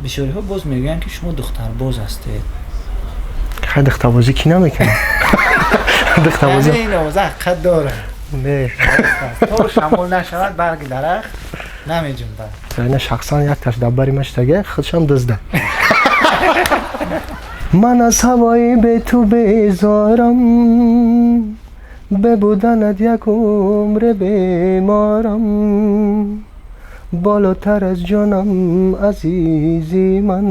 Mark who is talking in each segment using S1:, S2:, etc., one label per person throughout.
S1: Бисёриҳо боз мегӯянд, ки шумо духтарбоз ҳастед.
S2: Хай, духтарбозӣ кӣ намекунад? Духтарбозӣ.
S1: Яъне ин овоза ҳақиқат дорад.
S2: Не.
S1: То шамол нашавад, барги дарахт намеҷунбад.
S2: Ина шахсан якташ дар бари ма шитага, худшам дизда. Ман аз ҳавои бе ту безорам, бебуданат як умре беморам, болотар аз ҷонам, азизи ман,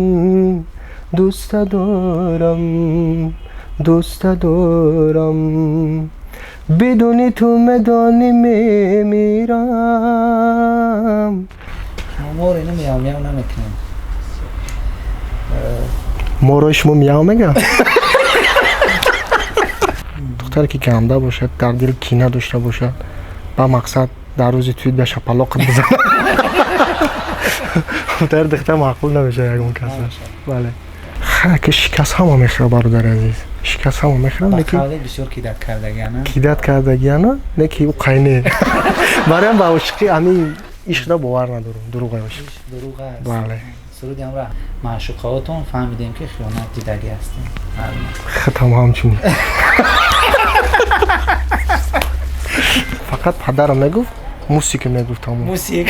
S2: дӯста дорам, дӯста дорам. Бидуни ту, медонӣ, мемирам.
S1: Шумо моро ина мияв мияв намекунем.
S2: Морои шумо мияв мегӯям? Духтаре ки ганда бошад, дар дил кина дошта бошад, ба мақсад дар рӯзи тӯй ба шапалоқат бизанад, дар духтар маъқул намешавад ягон кас. Бале, ки шикаст ҳама мехӯрад, бародари азиз, шикаст ҳама мехӯрад.
S1: Ба қавле, бисёр кидать кардагиана.
S2: Кидать кардагиана, не ки ӯ қайне. Бароям ба ошиқӣ, ҳамин ишқда бовар надорам, дурӯғ ошиқ.
S1: Дурӯғ аст.
S2: Бале.
S1: Суруди ҳамра маъшуқаотон фаҳмидем, ки хиёнат дидагӣ ҳастем.
S2: Худам ҳамчунин. Фақат падарам мегуфт мусика, мегуфт, тамом.
S1: Мусик.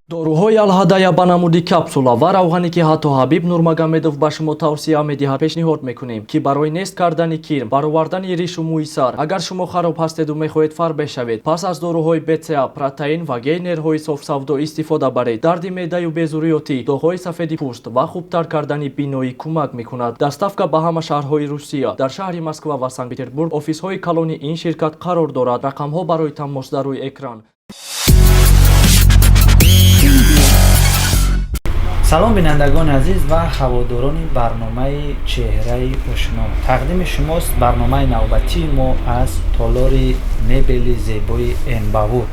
S3: Доруҳои Алҳадая ба намуди капсула ва равғане, ки ҳатто Ҳабиб Нурмагомедов ба шумо тавсия медиҳад, пешниҳод мекунем, ки барои нест кардани кирм, баровардани ришу мӯи сар. Агар шумо хароб ҳастеду мехоҳед фарбеҳ шавед, пас аз доруҳои БЦА, протеин ва гейнерҳои софсавдо истифода баред. Дарди меъдаю безурётӣ, доғҳои сафеди пӯст ва хубтар кардани биноӣ кӯмак мекунад. Доставка ба ҳама шаҳрҳои Русия. Дар шаҳри Москва ва Санкт Петербург офисҳои калони ин ширкат қарор дорад. Рақамҳо барои тамос дар рӯи экран.
S1: Салом, бинандагони азиз ва ҳаводорони барномаи «Чеҳраи ошно». Тақдими шумост барномаи навбатии мо аз толори мебели зебои Эмбавуд.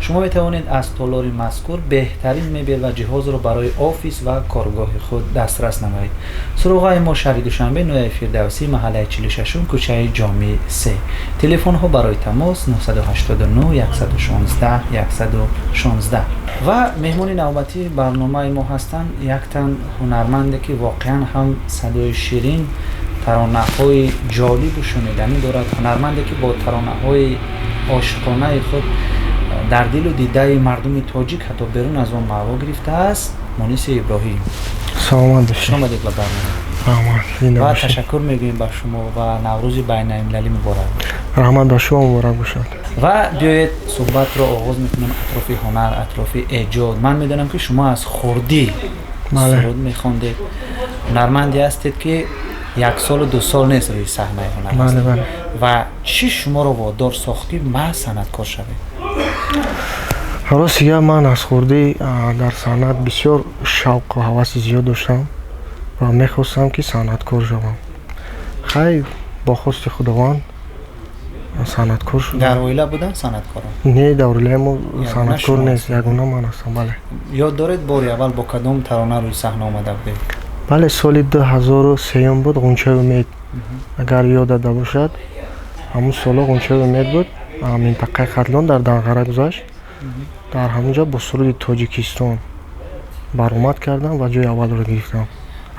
S1: Шумо метавонед аз толори мазкур беҳтарин мебел ва ҷиҳозро барои офис ва коргоҳи худ дастрас намоед. Суроғаи мо: шаҳри Душанбе, ноҳияи Фирдавсӣ, маҳаллаи 46-ум, кӯчаи Ҷомӣ 3. Телефонҳо барои тамос: 989 116 116. Ва меҳмони навбатии барномаи мо ҳастанд яктан ҳунарманде, ки воқеан ҳам садои ширин, таронаҳои ҷолибу шуниданӣ дорад, ҳунарманде, ки бо таронаҳои ошиқонаи худ дар дилу дидаи мардуми тоҷик, ҳатто берун аз он, маъво гирифтааст: Муниси Иброҳим.
S2: Саломат бошед.
S1: Омадед ба барнома.
S2: Раҳмат, зинда
S1: ва
S2: бошед.
S1: Ташаккур мегӯем ба шумо ва Наврӯзи байналмилалӣ муборак.
S2: Раҳмат, ба шумо муборак бошад.
S1: Ва биёед, суҳбатро оғоз мекунем атрофи ҳунар, атрофи эҷод. Ман медонам, ки шумо аз хурдӣ суруд мехондед, ҳунарманде ҳастед, ки як солу ду сол нест рӯи саҳнаи ҳунар
S2: бале
S1: ҳастед.
S2: Бале.
S1: Ва чӣ шуморо водор сохт, ки маҳз санъаткор шавед?
S2: Рости гап, ман аз хурдӣ дар санъат бисёр шавқу ҳаваси зиёд доштам ва мехостам, ки санъаткор шавам. Хай, бо хости Худованд санъаткор шудам.
S1: Дар оила буданд санъаткорон?
S2: Не, дар оилаи мо
S1: Ягона
S2: санъаткор
S1: шумо
S2: нест, ягона ман ҳастам, бале.
S1: Ёд доред, бори аввал бо кадом тарона рӯи саҳна омада будед?
S2: Бале, соли 2003 буд, «Ғунчаи умед», агар ёдада бошад. Ҳамун соло «Ғунчаи умед» буд, минтақаи Хатлон, дар Данғара гузашт. Дар ҳамун ҷо бо суруди «Тоҷикистон» баромад кардам ва ҷои аввалро гирифтам.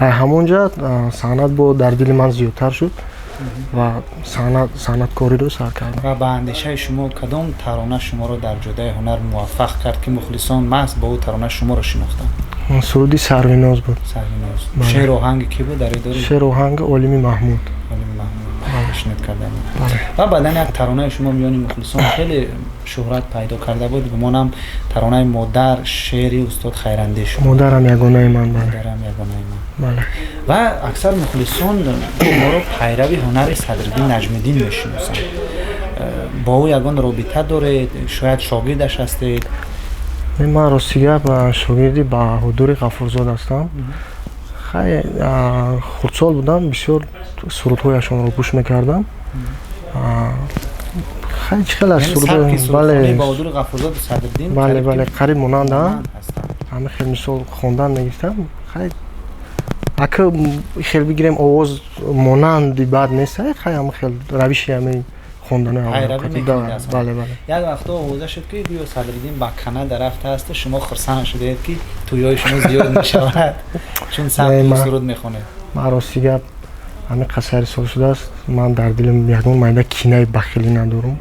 S2: Ай ҳамон ҷа санъат бо дар дили ман зиёдтар шуд ва санъаткориро сар кардам.
S1: Ва ба андешаи шумо, кадом тарона шуморо дар ҷодаи ҳунар муваффақ кард, ки мухлисон маҳз бо ӯ тарона шуморо шинохтанд?
S2: Суруди «Сарвиноз» буд.
S1: «Сарвиноз».
S2: Бале.
S1: Шеър оҳанги кӣ буд, дар ёд доред?
S2: Шеър оҳанги Олими Маҳмуд.
S1: Олими Маҳмуд пешниҳод карда буд.
S2: Бале.
S1: Ва баъдан як таронаи шумо миёни мухлисон хеле шӯҳрат пайдо карда буд, гумонам, таронаи «Модар», шеъри устод Хайрандеш.
S2: «Модарам ягонаи ман», бале.
S1: «Модарам ягонаи ман».
S2: Бале.
S1: Ва аксар мухлисон шуморо пайрави ҳунари Садриддин Наҷмиддин мешиносанд. Бо ӯ ягон робита доред? Шояд шогирдаш ҳастед?
S2: Не, ман, рости гап, шогирди Баҳодури Ғафурзод ҳастам. Хай, хурдсол будам, бисёр сурудҳояшонро гӯш мекардам. Хай, чӣ хел аз
S1: Яъне
S2: суруд
S1: сабки сурудхонии
S2: бале.
S1: Баҳодури Ғафурзоду Садриддин
S2: Бале.
S1: қариб ки
S2: Бале, қариб монанданд.
S1: монанд ҳастанд.
S2: Ҳама хел мисол хондан мегирифтам. Хай, ака, хел бигирем, овоз монанди бад нест. Хай, ҳама хел равиши ҳами Хонданои.
S1: Бале, бале. Як вақто овоза шуд, ки гӯё Садриддин ба Канада рафтааст, шумо хурсанд шудаед, ки тӯйҳои шумо зиёд мешавад, чун сабт суруд мехонед.
S2: Ман, рости гап, ҳамин қасари сол шудааст, ман дар дилам ягон майда кинаи бахилӣ надорам.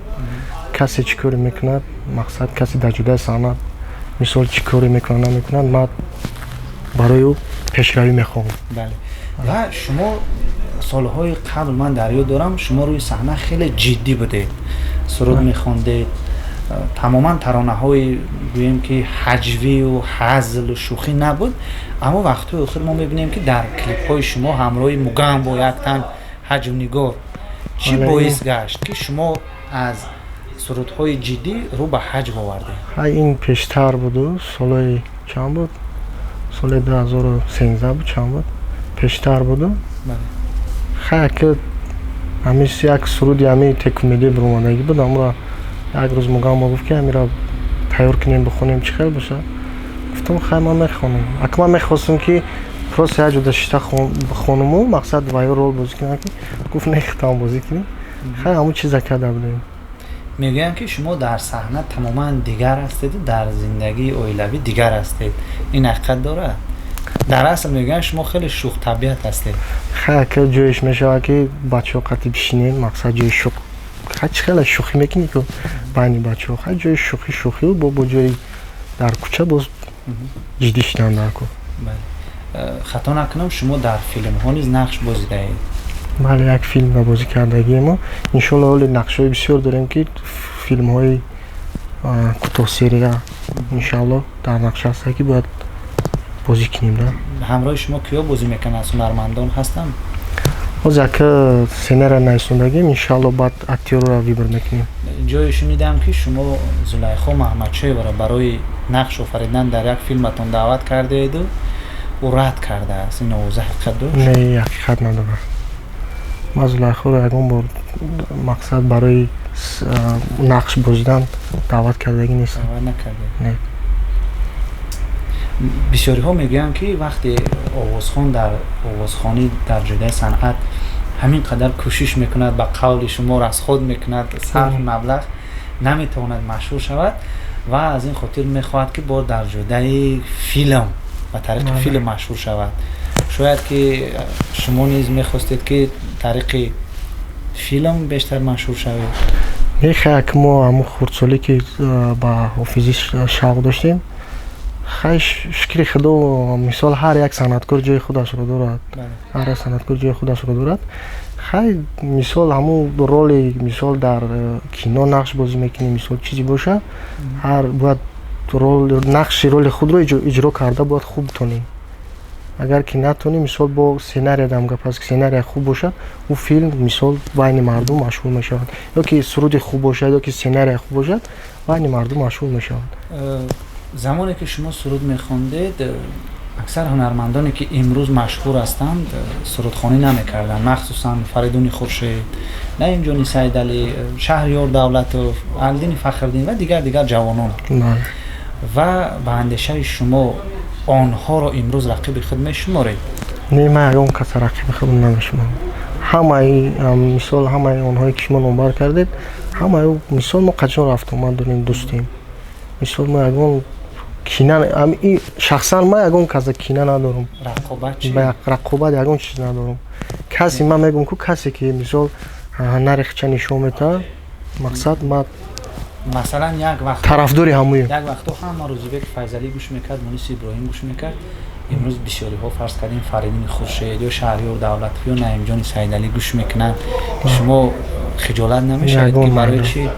S2: Касе чӣ коре мекунад, мақсад, касе дар ҷудаи санъат, мисол, чӣ коре мекунад, намекунад, ман барои ӯ пешравӣ мехоҳам.
S1: Бале, ва шумо солҳои қабл, ман дар ёд дорам, шумо рӯи саҳна хеле ҷиддӣ будед, суруд мехондед, тамоман таронаҳои, гӯем ки, ҳаҷвию ҳазлу шӯхӣ набуд. Аммо вақтҳои охир мо мебинем, ки дар клипҳои шумо ҳамроҳи Мугамбо як тан ҳаҷвнигор. Чӣ боис гашт, ки шумо аз сурудҳои ҷиддӣ рӯ ба ҳаҷв овардед?
S2: Ин пештар буду, солҳои чанд буд, соли 2013 буд, чанд буд, пештар буду. Хай, ки ҳамин як суруди ҳамин текумедӣ биромадагӣ буд, амро як рӯз Мугамбо гуфт, ки ҳамира тайёр кунем, бихонем, чӣ хел бошад. Гуфтам: «Хай, ман мехонам». Ака, ман мехостам, ки просто як ҷода шита хонуму, мақсад, ваё рол бозӣ кунам, ки гуфт: «Не, хитам бозӣ кунӣ». Хай, ҳамун чиза карда будем.
S1: Мегӯянд, ки шумо дар саҳна тамоман дигар ҳастеду дар зиндагии оилавӣ дигар ҳастед. Ин ҳақиқат дорад? Дар асл мегӯянд, шумо хеле шӯхтабиат ҳастед.
S2: Хай, ака, ҷоеш мешавад, ки бачаҳо қатӣ бишинем, мақсад, ҷои шӯх, хай, чӣ хеле шӯхӣ мекунӣ ку байни бачаҳо. Хай, ҷои шӯхӣ шӯхию, бо ҷои дар кӯча боз ҷиддӣ шидан дар ку.
S1: Хато накунам, шумо дар филмҳо низ нақш бозидаед?
S2: Бале, як филмро бозӣ кардагиемо. Иншоалло, ҳоли нақшҳои бисёр дорем, ки филмҳои кӯтоҳсерия, иншоалло, дар нақша ҳаста, ки бояд бозӣ кунем да.
S1: Ҳамроҳи шумо киё бозӣ мекунанд? Ҳунармандон ҳастанд?
S2: Ҳозир, ака, сценария нависондагим, иншоалло, баъд актёрро выбор мекунем.
S1: Ҷое шунидам, ки шумо Зулайхо Маҳмадшоеваро барои нақш офаридан дар як филматон даъват кардаеду ӯ рад кардааст. Ин овоза ҳақиқат дошт?
S2: Не, ҳақиқат надорад. Ман Зулайхоро ягон бор, мақсад, барои нақш бозидан даъват кардагӣ нестам.
S1: Даъват накардед?
S2: Не.
S1: Бисёриҳо мегӯянд, ки вақте овозхон дар овозхонӣ, дар ҷодаи санъат ҳамин қадар кӯшиш мекунад, ба қавли шумо, расход мекунад, сарфи маблағ, наметавонад машҳур шавад ва аз ин хотир мехоҳад, ки бо дар ҷодаи филм, ба тариқи филм машҳур шавад. Шояд ки шумо низ мехостед, ки тариқи филм бештар машҳур шавед?
S2: Не, хай, мо ҳамун хурдсолӣ, ки ба ҳофизӣ шавқ доштем, хай, шукри Худо, мисол, ҳар як санъаткор ҷои худашро дорад, ҳар як санъаткор ҷои худашро дорад. Хай, мисол, ҳамун роли, мисол, дар кино нақш бозӣ мекунӣ, мисол, чизе бошад, ҳар бояд нақши роли худро иҷро карда бояд хуб тонӣ. Агар ки натонӣ, мисол, бо сценария дам гап аст, ки сценария хуб бошад, ӯ филм, мисол, байни мардум машҳур мешавад, ё ки суруди хуб бошад, ё ки сценария хуб бошад, байни мардум машҳур мешавад.
S1: Замоне ки шумо суруд мехондед, аксар ҳунармандоне, ки имрӯз машҳур ҳастанд, сурудхонӣ намекарданд, махсусан Фаридуни Хуршед, Наимҷони Сайдалӣ, Шаҳриёр Давлатов, Алиддини Фахриддин ва дигар ҷавонон. Ва ба андешаи шумо, онҳоро имрӯз рақиби худ мешуморед?
S2: Не, ман ягон каса рақиби худ намешуморам. Ҳамаи, мисол, ҳамаи онҳое, ки шумо номбар кардед, ҳамаи, мисол, мо қачон рафтуомад дорем, дӯстем. Мисол, мо ягон кина, шахсан ман ягон каса кина надорам. Рақобат ягон чиз надорам. Касе, ман мегӯям ку, касе ки, мисол, ҳунари хича нишон метаҳад, мақсад, ман
S1: Масалан, як вақт
S2: тарафдори ҳамуем.
S1: Як вақтҳо ҳама Рӯзибеки Файзалӣ гӯш мекард, Муниси Иброҳим гӯш мекард. Имрӯз бисёриҳо, фарз кардем, Фаридуни Хуршед ё Шаҳриёр Давлатов ё Наимҷони Сайдалӣ гӯш мекунанд. Шумо хиҷолат намешавед, ки барои чӣ?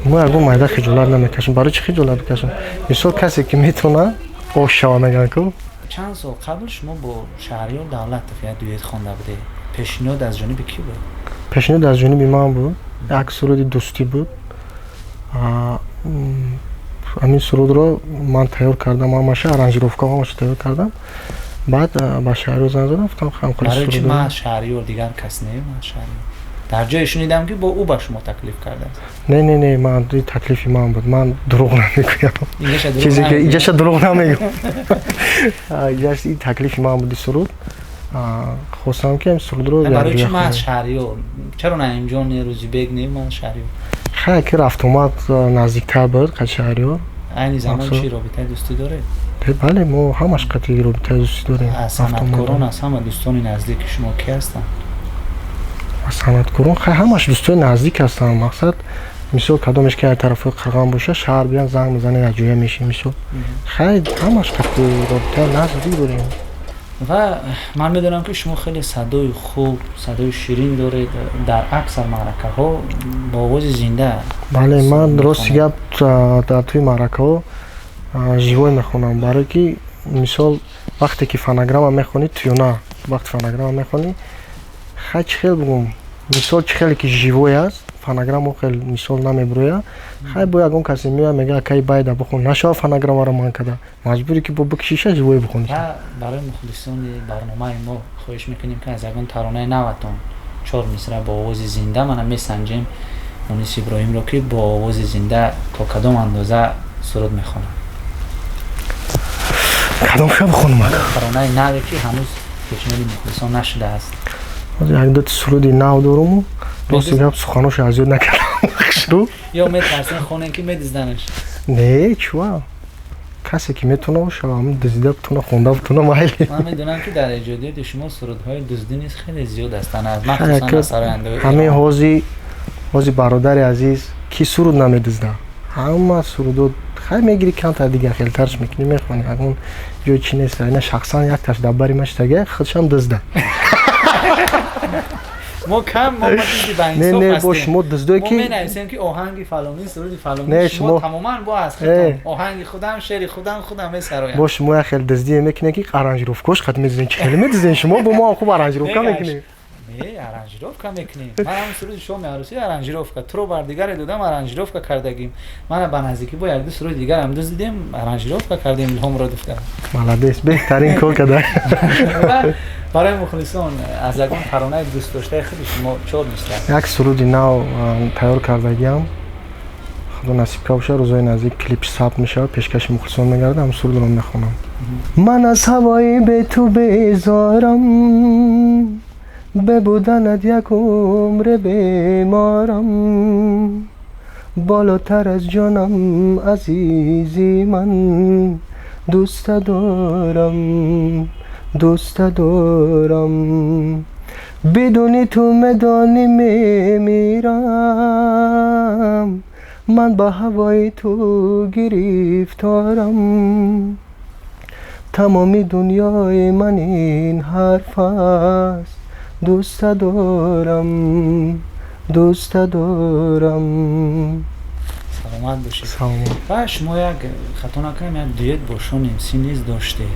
S2: Мо ягон майда хиҷолат намекашем. Барои чӣ хиҷолат бикашем? Мисол, касе ки метавона ош шава, мегӯянд ку.
S1: Чанд сол қабл шумо бо Шаҳриёр Давлатов як дуэт хонда будед. Пешниҳод аз ҷониби кӣ буд?
S2: Пешниҳод аз ҷониби ман буд. Як суруди дӯстӣ буд. Ҳамин сурудро ман тайёр кардам, ҳамаша аранжировка, ҳамаша тайёр кардам. Баъд ба Шаҳриёр занг задам, гуфтам.
S1: Барои чӣ ман Шаҳриёр, дигар кас не? Ман Шаҳриёр, дар ҷое шунидам, ки бо ӯ ба шумо таклиф кардааст.
S2: Не, не, не, ман, таклифи ман буд. Ман дурӯғ намегӯям, чизе ки иҷаша дурӯғ намегӯям. Ин таклифи ман буди суруд. Хостам ки ҳамин сурудро
S1: барои чӣ ман Шаҳриёр? Чаро Наимҷон не, Рӯзибек не, ман Шаҳриёр?
S2: Хай, ки рафтуомад наздиктар буд қад Шаҳриёр.
S1: Айни замон чӣ робитаи дӯстӣ доред?
S2: Бале, мо ҳамаш қатъи робитаи дӯстӣ дорем.
S1: Аз санъаткорон аз ҳама дӯстони наздики шумо ки ҳастанд?
S2: Аз санъаткорон хай ҳамаш дӯстони наздик ҳастанд. Мақсад, мисол, кадомеш ки тарафҳои Қирған боша, шаҳр биён, занг мезанем, як ҷоя мешем, мисол. Хай ҳамаш қатъи робитаи наздик дорем.
S1: Ва ман медонам, ки шумо хеле садои хуб, садои ширин доред, дар аксар маъракаҳо бо овози зинда.
S2: Бале, ман рости гап, дар тӯи маъракаҳо живой мехонам, барое ки, мисол, вақте ки фонограмма мехонӣ, туёна вақте фонограмма мехонӣ, хай, чӣ хел бигӯм, мисол, чӣ хеле ки живой аст, фонограмма хел, мисол, намебироя. Хай, бо ягон касе меояд, мега: «Акай, байда бихон», нашава фонограммаро ман када, маҷбуре ки бо бикшиша, живой бихонӣ.
S1: Ва барои мухлисони барномаи мо хоҳиш мекунем, ки аз ягон таронаи наватон чор мисра бо овози зинда. Мана месанҷем Мунис Иброҳимро, ки бо овози зинда то кадом андоза суруд мехонад.
S2: Кадом ша бихонам?
S1: Таронаи наве, ки ҳанӯз пешниҳоди мухлисон нашудааст.
S2: Як дута суруди нав доруму, рости гап, суханоша аз ёд накардам хушрӯ.
S1: Ё метарсен хонем, ки медизданаш?
S2: Не, чуа, касе ки метавона боша, ҳамн дуздида бутона, хонда бутона, майли.
S1: Ман медонам, ки дар эҷодиёти шумо сурудҳои дуздӣ низ хеле зиёд ҳастанд, аз махсусан аз сарояндаҳои
S2: ҳамин ҳози, бародари азиз, ки суруд намедузда? Ҳама сурудо хай мегирӣ, камтар дигар хелтарш мекунӣ, мехонӣ, ягон ҷой чи нест. Ина шахсан якташ дар бари ма шитага, худшам дузда.
S1: Мо кам, мо чизи ба
S2: Не.
S1: инсоф
S2: Не, бо
S1: ҳастем.
S2: Шумо дуздое
S1: мо
S2: ки
S1: менависем, ки оҳанги фалонӣ, суруди фалонӣ.
S2: Не,
S1: шумо тамоман бо аз худтон, оҳанги худам, шеъри худам, худам месароям.
S2: Бо шумо як хел дуздие мекунем, ки аранжировкош қат медуздем. Чӣ хеле медуздем? Шумо бо мо ҳам хуб аранжировка мекунем.
S1: Не, аранжировка мекунем. Ман ҳам суруди шоми арӯсӣ аранжировка, туро бар дигаре додам, аранжировка кардагим. Мана ба наздикӣ бо якду суруди дигарам дуздидем, аранжировка кардем, Илҳомро духтарам.
S2: Молодец, беҳтарин кор када.
S1: Ва барои мухлисон аз ягон таронаи дӯстдоштаи худи шумо чор мисра.
S2: Як суруди нав тайёр кардагиам, худо насиб ка боша, рӯзои наздик клипи сабт мешавад, пешкаши мухлисон мегардад. Ҳам сурудро мехонам. Ман аз ҳавои бе ту безорам, бебуданат як умре беморам, болотар аз ҷонам, азизи ман, дӯста дорам, дӯста дорам. Бидуни ту, медонӣ, мемирам, ман ба ҳавои ту гирифторам, тамоми дунёи ман ин ҳарф аст, дӯста дорам, дӯста дорам.
S1: Саломат бошед.
S2: Саломат.
S1: Ва шумо, як хато накунем, як дуэт бо Шон МС низ доштед.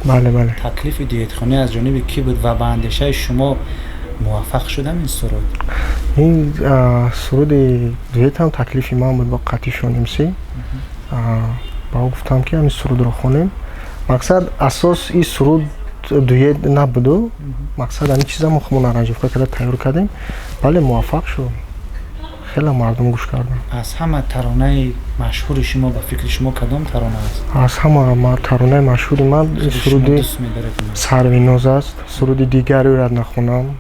S2: Бале.
S1: Таклифи дуэтхонӣ аз ҷониби кӣ буд ва ба андешаи шумо муваффақ шудам ин суруд?
S2: Ин суруди дуэтам таклифи ман буд бо қатъи Шон МС. Ба ӯ гуфтам, ки ҳамин сурудро хонем. Мақсад, асос ин суруд дуэт набуду, мақсад, ҳамин чиза мо худмон аранжировка карда тайёр кардем. Бале, муваффақ шуд, хеле мардум гӯш карданд.
S1: Аз ҳама таронаи машҳури шумо, ба фикри шумо, кадом тарона аст?
S2: Аз ҳама таронаи машҳури ман
S1: Худи шумо
S2: суруди
S1: дӯст медоред инро?
S2: «Сарвиноз» аст. Суруди «Дигаре ёрад нахонам»,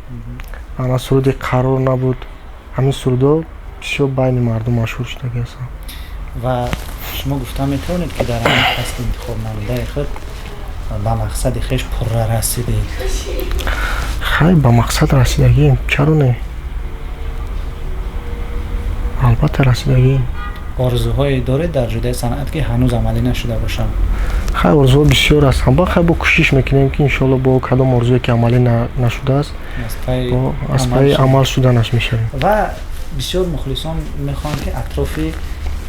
S2: ана суруди «Қарор набуд», ҳамин сурудҳо бисёр байни мардум машҳур шудагӣ ҳастанд.
S1: Ва шумо гуфта метавонед, ки дар ҳамин касби интихобнамудаи худ ба мақсади хеш пурра расидед?
S2: Хай, ба мақсад расидагием, чаро не? Албатта, расидагием.
S1: Орзуҳое доред дар ҷодаи санъат, ки ҳанӯз амалӣ нашуда бошанд?
S2: Хай, орзуҳо бисёр ҳастанд. Ба хай, бо кӯшиш мекунем, ки иншоалло бо кадом орзуе ки амалӣ нашудааст,
S1: аз пайи
S2: бо аз пайи амал шуданаш мешавем.
S1: Ва бисёр мухлисон мехоҳанд, ки атрофи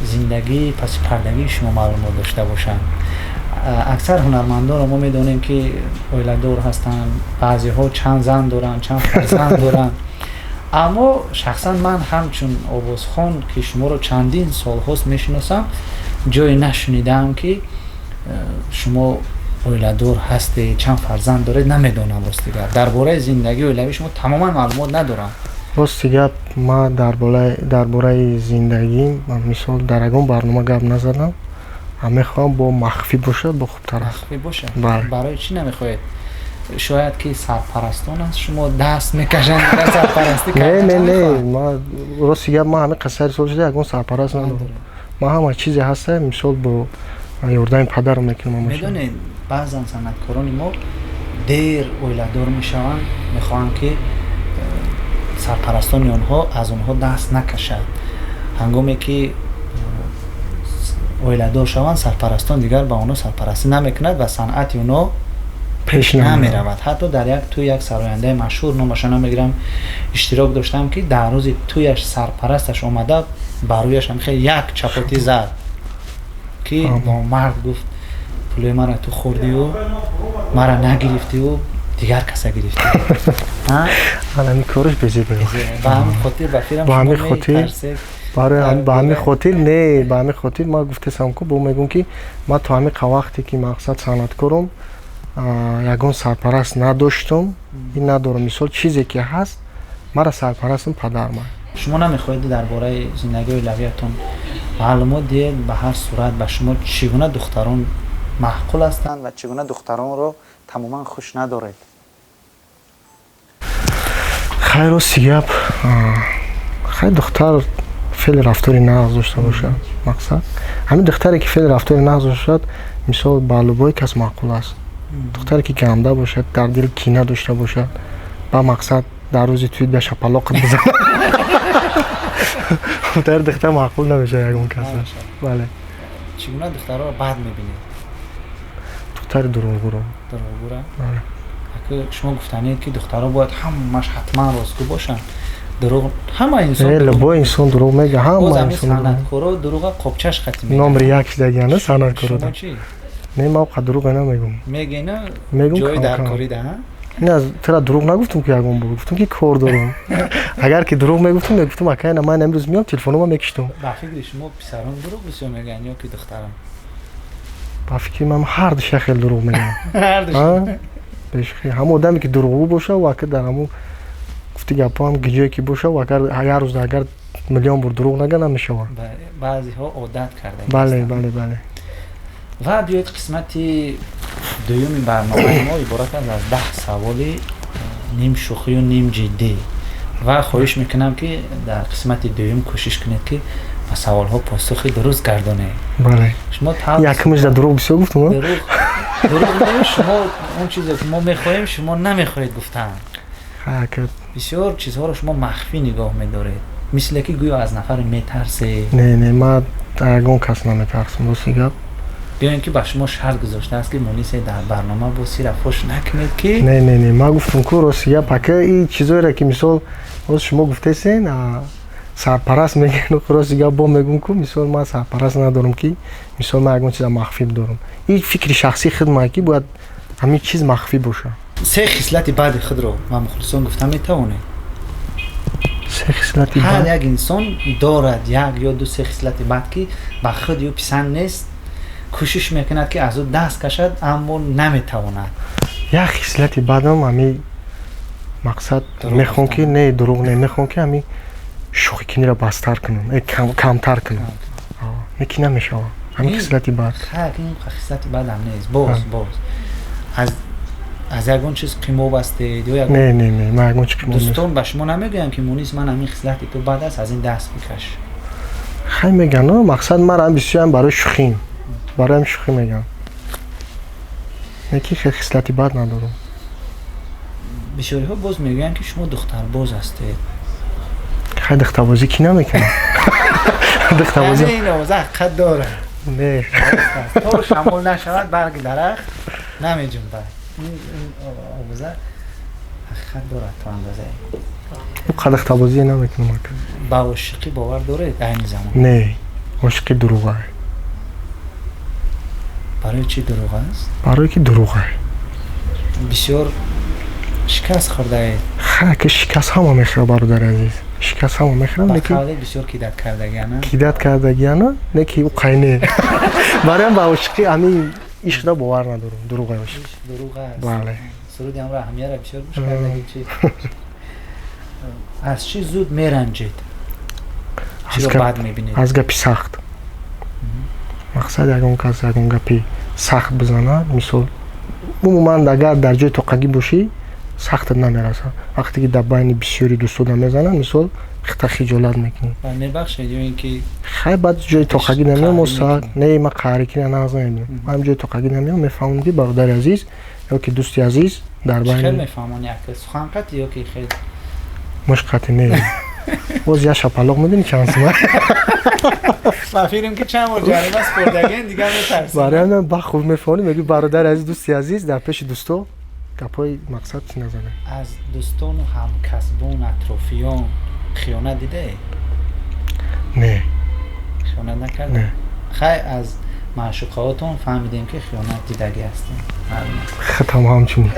S1: зиндагии пасипардагии шумо маълумот дошта бошанд. Аксар ҳунармандонро мо медонем, ки оиладор ҳастанд, баъзеҳо чанд зан доранд, чанд фарзанд доранд, аммо шахсан ман ҳамчун овозхон, ки шуморо чандин солҳост мешиносам, ҷое нашунидаам, ки шумо оиладор ҳастед, чанд фарзанд доред, намедонам. Рости гап, дар бораи зиндагии оилавии шумо тамоман маълумот надорам.
S2: Рости гап, ман дар бораи зиндагӣ, мисол, дар ягон барнома гап назадам. Мехоҳам бо махфӣ бошад, бо хубтар аст.
S1: Махфӣ бошад?
S2: Бале.
S1: Барои чӣ намехоҳед? Шояд ки сарпарастон аз шумо даст мекашанд, сарпарастӣ.
S2: Не, не, не, ма рости гап, ман ҳамин қасари сол шуда ягон сарпараст надорам. Ман ҳама чизе ҳаста, мисол, бо ёрдами падарам мекунам.
S1: Медонед, баъзан санъаткорони мо дер оиладор мешаванд, мехоҳанд, ки сарпарастони онҳо аз онҳо даст накашад. Ҳангоме ки оиладор шаванд, сарпарастон дигар ба онҳо сарпарастӣ намекунад ва санъати онҳо пеш намеравад. Ҳатто дар як тӯй як сарояндаи машҳур, номаша намегирам, иштирок доштам, ки дар рӯзи тӯяш сарпарасташ омада, ба рӯяш ҳамихел як чапотӣ зад, ки номард, гуфт, пулои мара ту хӯрдиу мара нагирифтиу дигар каса гирифтӣ.
S2: Ҳамин кораш безеб.
S1: Ба ҳамин хотир ба фирам.
S2: Ба ҳамин хотир, ба ҳамин хотир, не, ба ҳамин хотир ман гуфтесам ку, бо мегӯм, ки ман то ҳамин вақте ки, мақсад, санъаткорам, ягон сарпараст надоштум и надорам. Мисол, чизе ки ҳаст, мара сарпарастам падарман.
S1: Шумо намехоҳед дар бораи зиндагии оилавиятон маълумот диҳед? Ба ҳар сурат, ба шумо чӣ гуна духтарон маъқул ҳастанд ва чӣ гуна духтаронро тамоман хуш надоред?
S2: Хай, рости гап, хай, духтар феъли рафтори нағз дошта бошад. Мақсад, ҳамин духтаре, ки феъли рафтори нағз бошад, мисол, ба любой кас маъқул аст. Духтаре, ки ганда бошад, дар дил кина дошта бошад, ба мақсад, дар рӯзи тӯй ба шапалоқат бизанад, дар духтар маъқул намешавад ягон кас. Бале.
S1: Чӣ гуна духтарро бад мебинед?
S2: Духтари дурӯғгӯро.
S1: Дурӯғгӯра? Шумо гуфтанед, ки духтаро бояд ҳамаш ҳатман ростгӯ бошанд. Дурӯғ ҳама инсон.
S2: Любой инсон дурӯғ мега, ҳама.
S1: Инсон санъаткоро дурӯға қопчаш қатӣ.
S2: Номери як шидагиана санъаткоро. Не, ман қа дурӯғе намегум.
S1: Мегена?
S2: Мегум.
S1: Ҷои даркорӣ да.
S2: Не, тура дурӯғ нагуфтум, ки ягон бор гуфтум, ки кор дорам. Агар ки дурӯғ мегуфтум, мегуфтум, акай, на, ман имрӯз меом, телефонома мекиштум.
S1: Ба фикри шумо, писарон дурӯғ бисёр мегӯянд ё ки духтарон?
S2: Ба фикри ман, ҳар душа хел дурӯғ мегӯянд. Ҳамон одаме, ки дурӯғгӯ боша, ака, дар ҳамун гуфти гапҳо ҳам ҷое ки боша, агар як рӯз, агар миллион бор дурӯғ нага, намешавад.
S1: Баъзеҳо одат карда.
S2: Бале.
S1: Ва биёед, қисмати дуюми барномаи мо иборат аст аз 10 саволи ним шӯхию ним ҷиддӣ ва хоҳиш мекунам, ки дар қисмати дуюм кӯшиш кунед, ки ба саволҳо посухи дуруст гардонед.
S2: Бале.
S1: Шумо
S2: Якумиш да дурӯғ бисёр гуфтум.
S1: Дурӯғ не, шумо он чизе, ки мо мехоҳем, шумо намехоҳед гуфтан. Бисёр чизҳоро шумо махфӣ нигоҳ медоред, мисле ки гӯё аз нафаре метарсед.
S2: Не, не, ман ягон кас наметарсам, рости гап.
S1: Ё ин ки ба шумо шарт гузоштааст, ки Мунисе, дар барнома бо сира фош накунед, ки
S2: Не, не, не, ман гуфтум ку, рости гап, ака, и чизоеро, ки, мисол, ҳоз шумо гуфтесен, сарпараст мегӯян, рости гап, бо мегӯм ку, мисол, ман сарпараст надорам, ки, мисол, ман ягон чиза махфӣ бидорам. И фикри шахсии худман, ки бояд ҳамин чиз махфӣ бошад.
S1: Се хислати бади худро ба мухлисон гуфта метавонед?
S2: Се хислати?
S1: Ҳар як инсон дорад як ё ду, се хислати бад, ки ба худ ё писанд нест, кӯшиш мекунад, ки аз ӯ даст кашад, аммо наметавонад.
S2: Як хислати бадам ҳами, мақсад, мехоҳам ки, не, дурӯғ не, мехоҳам, ки ҳами шӯхикиниро бастар кунам, камтар кунам, не ки намешавад ҳамин хислати бад.
S1: Ин хислати бадам нест. Боз аз ягон чиз қимоб ҳастед ё?
S2: Не, не, не, ман ягон чиз қимоб.
S1: Дӯстон ба шумо намегӯянд, ки Мунис, ман ҳамин хислати ту бад аст, аз ин даст бикаш?
S2: Хай, мегӯянд. Мақсад, ман бисёрам барои шӯхим, барои ҳам шӯхӣ мегӯям, не ки хислати бад надорам.
S1: Бисёриҳо боз мегӯянд, ки шумо духтарбоз ҳастед.
S2: Хай, духтарбозӣ кӣ намекунад?
S1: Духтарбозӣ ин овоза ҳақиқат дорад.
S2: Не.
S1: То шамол нашавад, барги дарахт намеҷунбад. Ин овоза ҳақиқат дорад то андозае.
S2: Қа духтарбозӣ намекунам.
S1: Ба ошиқӣ бовар доред айни замон?
S2: Не, ошиқӣ дурӯға.
S1: Барои чӣ дурӯғ аст?
S2: Барое ки дурӯға.
S1: Бисёр шикаст хӯрдаед.
S2: Ха, ки шикаст ҳама мехӯрад, бародари азиз, шикаст ҳама мехӯрад.
S1: Ба қавле, бисёр кидать кардагиана.
S2: Кидать кардагиана, не ки ӯ қайне. Бароям ба ошиқӣ, ҳамин ишқда бовар надорам, дурӯға ошиқ.
S1: Дурӯғ аст.
S2: Бале.
S1: Суруди ҳамро аҳамияра бисёр гӯш кардаги. Чи аз чӣ зуд меранҷед, чиро бад мебинед?
S2: Аз гапи сахт. Мақсад, ягон кас ягон гапи сахт бизанад, мисол. Умуман, агар дар ҷои тоқагӣ бошӣ, сахтат намерасад. Вақте ки дар байни бисёри дӯстода мезананд, мисол, хита хиҷолат мекунӣ.
S1: Мебахшед ё ин ки
S2: Хай, баъд ҷои тоқагӣ намеом, саат не, ма қаҳрикина нағз намебинам. Ман ҷои тоқагӣ намеом, мефаҳмам, ки бародари азиз ё ки дӯсти азиз дар
S1: байни
S2: хел
S1: мефаҳмон, як сухан қатъи ё ки хел?
S2: Муш қатъи не, боз як шапалоқ медонӣ чанд сума.
S1: Ба фикрам, ки чанд бор ҷарима спордаген, дигар метарсӣ.
S2: Барои ҳамин ба хуб мефаҳмонӣ, мегӯӣ: бародари азиз, дӯсти азиз, дар пеши дӯсто гапҳои мақсад чӣ назанем.
S1: Аз дӯстону ҳамкасбон, атрофиён хиёнат дидаед?
S2: Не.
S1: Хиёнат накард?
S2: Не.
S1: Хай, аз маъшуқаотон фаҳмидем, ки хиёнат дидагӣ ҳастем.
S2: Хатам ҳамчунин.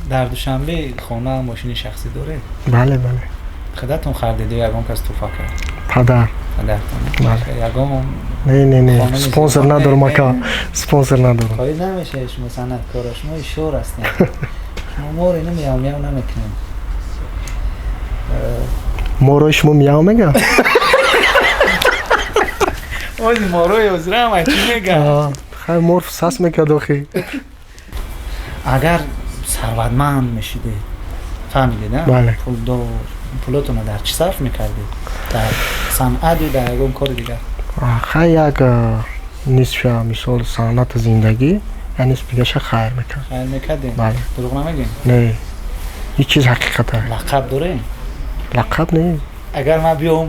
S1: Дар Душанбе хона, мошини шахсӣ доред?
S2: Бале, бале.
S1: Худатон хардиду ягон кас туҳфа кард?
S2: Падар.
S1: Падартон?
S2: Бале.
S1: Ягон
S2: Не, не, не, спонсор надорам, ака, спонсор надорам.
S1: Қоил намешавед шумо, санъаткоро, шумо ишор ҳастед, шумо моро ино мияв мияв намекунем.
S2: Морои шумо мияв мега?
S1: Ози морои озирама чӣ мега?
S2: Хай, мор сас мекард охи.
S1: Агар сарватманд мешудед, фаҳмидед?
S2: Бале.
S1: Пулдор, пулотонро дар чӣ сарф мекардед? Дар санъат ё дар ягон кори дигар?
S2: Хай, як нисфа, мисол, санъату зиндагӣ, як нисф дигаша хайр мекард.
S1: Хайр мекардем?
S2: Бале.
S1: Дурӯғ намегӯем?
S2: Не, ҳеҷ чиз ҳақиқата.
S1: Лақаб дорем?
S2: Лақаб не.
S1: Агар ман биём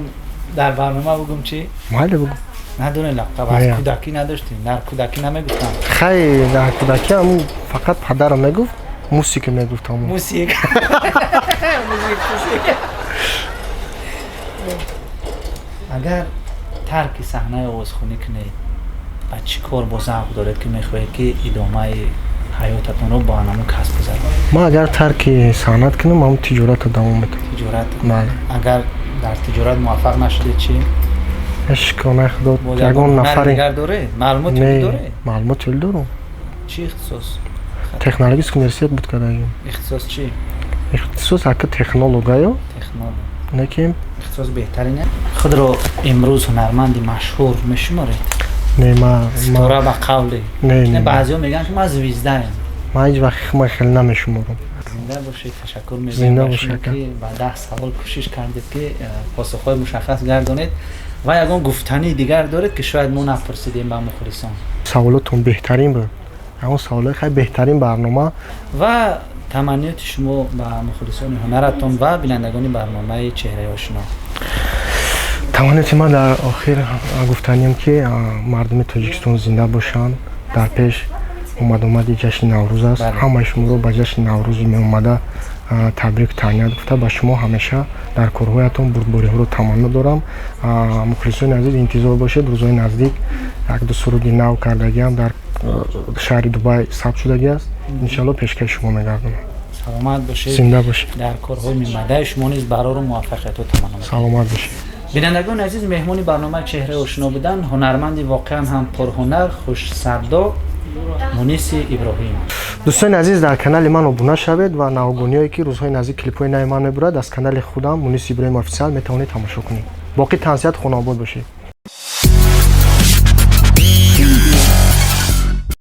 S1: дар барнома бугум, чӣ?
S2: Майли, бугум.
S1: Надорем лақаб? Аз кӯдакӣ надоштем? Дар кӯдакӣ намегуфтам?
S2: Хай, дар кӯдакӣ ҳамун фақат падарам мегуфт, мусика мегуфт ҳамун.
S1: Мусик, мусик. Агар тарки саҳнаи овозхонӣ кунед, ба чӣ кор бо завқ доред, ки мехоҳед, ки идомаи ҳаётатонро бо ҳамон касб гузаронед?
S2: Ман агар тарки санъат кунам, ҳамун тиҷоратро давом медиҳам.
S1: Тиҷорат?
S2: Бале.
S1: Агар дар тиҷорат муваффақ нашудед, чӣ?
S2: Шукронаи худо, ягон нафаре
S1: дигар доред? Маълумоти доред?
S2: Маълумоти олӣ дорам.
S1: Чӣ ихтисос?
S2: Технологический университет буд кардагим.
S1: Ихтисос чӣ?
S2: Ихтисос ака технологаю.
S1: Технолог.
S2: Лекин
S1: Ихтисос беҳтарин. Худро имрӯз ҳунарманди машҳур мешуморед?
S2: Не, ма
S1: Ситора, ба қавли
S2: не, не.
S1: Баъзеҳо мегӯянд, ки ман звездаем.
S2: Ман ҳеҷ вақт худма хеле намешуморам.
S1: Зинда бошед, ташаккур мегӯям
S2: Зинда
S1: ба
S2: бошед,
S1: шумо,
S2: ака.
S1: ки ба 10 савол кӯшиш кардед, ки посухҳои мушаххас гардонед. Ва ягон гуфтании дигар доред, ки шояд мо напурсидем ба мухлисон?
S2: Саволотон беҳтарин буд, ҳамон саволои хай, беҳтарин барнома.
S1: Ва таманниёти шумо ба мухлисони ҳунаратон ва бинандагони барномаи «Чеҳраи ошино»?
S2: Таманниёти ман дар охир гуфтаниям, ки мардуми Тоҷикистон зинда бошанд. Дар пеш омадомади ҷашни Наврӯз аст. Ҳамаи шуморо ба ҷашни Наврӯзи меомада табрику таҳният гуфта, ба шумо ҳамеша дар корҳоятон бурдбориҳоро таманно дорам. Мухлисони азиз, интизор бошед, рӯзҳои наздик як-ду суруди нав кардагиам дар шаҳри Дубай сабт шудагӣ аст, иншалло пешкаши шумо мегардонам.
S1: Саломат бошед.
S2: Зинда бошед.
S1: Дар корҳои минбаъдаи шумо низ барору муваффақиятҳо таманно мекунам.
S2: Саломат бошед.
S1: Бинандагони азиз, меҳмони барномаи «Чеҳраи ошино» буданд ҳунарманди воқеан ҳам пурҳунар, хушсадо Муниси Иброҳим.
S2: Дӯстони азиз, дар канали ман обуна шавед ва навгониҳое, ки рӯзҳои наздик клипҳои нави ман мебурад, аз канали худам, Мунис Иброҳим Официал, метавонед тамошо кунед. Боқӣ тансиҳат, хонаобод бошед.